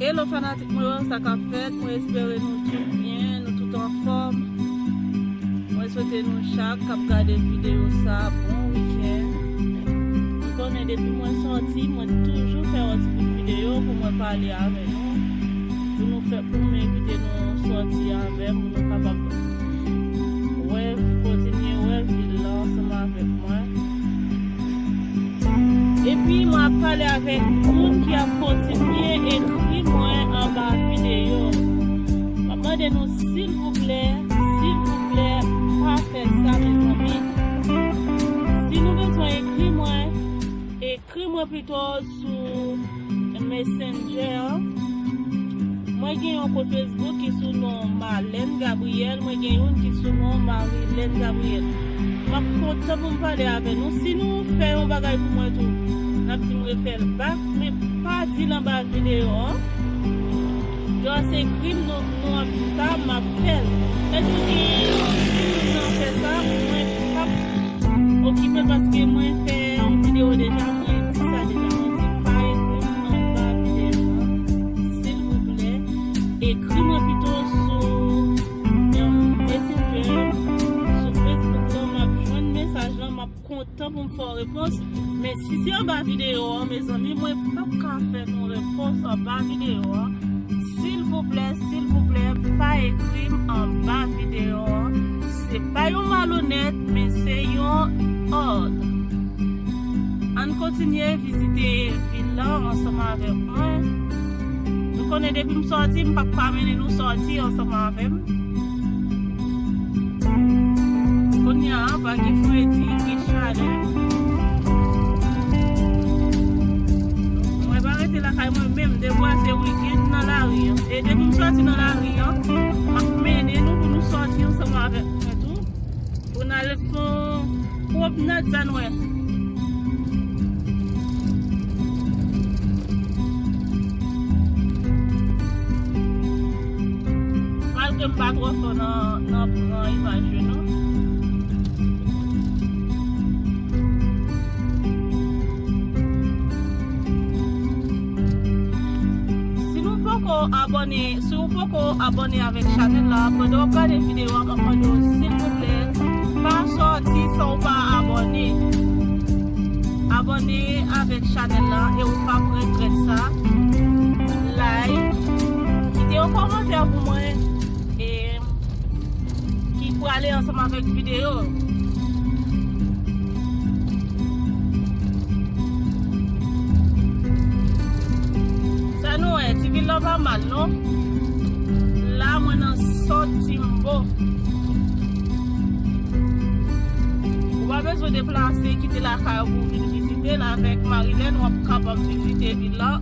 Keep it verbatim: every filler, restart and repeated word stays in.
Hello fanatik mwen yo, sa k ap fèt? Mwen espere nou tout byen, nou tout anfòm. Mwen swete nou chak k ap gade videyo sa bon wikenn. Nou konnen depi mwen sòti, mwen toujou fè yon ti bout videyo pou mwen pale avè nou, pou nou fè, pou m envite nou sòti avè m, pou nou kapab wè, kontinye wè vil la ansanm avèk mwen. Epi mwen ap pale avèk moun ki ap kontinye ekri mwen anba videyo. M ap mande nou silvouplè, silvouplè, pa fè sa, mezanmi. Si nou bezwen ekri mwen, ekri mwen pito sou Messenger. Mwen gen yon kont Facebook ki sou non Marlène Gabriel, mwen gen youn ki sou non Marilène Gabriel. M ap kontan pou m pale avè nou. Si nou fè yon bagay pou mwen tou, n ap di m refè l bak, men pa di l anba videyo an. Just ekri m non, non an pita, m ap fè l. E tou gen si nou nan fè sa, mwen p ap okipe paske mwen fè yon videyo deja, mwen di sa deja, mwen di pa ekri m anba videyo an, silvouplè. Ekri mwen pito sou, em, Messenger, sou Facebook la, m ap jwenn mesaj la, m ap kontan pou m fè w repons. Men si se anba videyo an, mezanmi, mwen p ap ka fè nou repons anba videyo an. Silvouplè, silvouplè, pa ekri m anba videyo an. Se pa yon malonèt, men se yon òd. Ann kontinye vizite vil la ansanm avèk mwen. Nou konnen depi m sòti, m p ap pa mennen nou sòti ansanm avè m. Kounye a, pa gen fredi, gen chalè. Mwen pa rete lakay mwen menm, depi w wè se wikenn nan lari an. E depi m sòti nan lari an, m ap mennen nou pou nou sòti ansanm avèk mwen tou. Pou n al fè yon pwomnad, sa n wè. Malgre m pa twò fò nan, nan pran imaj yo, non. Si nou poko abòne, si w poko abòne avèk chanèl la, pandan w ap gade videyo a, m ap mande w, silvouplè, pa sòti san w pa abòne. Abòne avèk chanèl la e w p ap regrèt sa. Like, kite yon kòmantè pou mwen, e ki prale ansanm avèk videyo. Sa nou wè, ti vil la pa mal, non? La, mwen nan Sòt Timbo. Ou pa bezwen deplase, kite lakay ou pou w vin vizite l. Avèk Marilène, w ap kapab vizite vil la.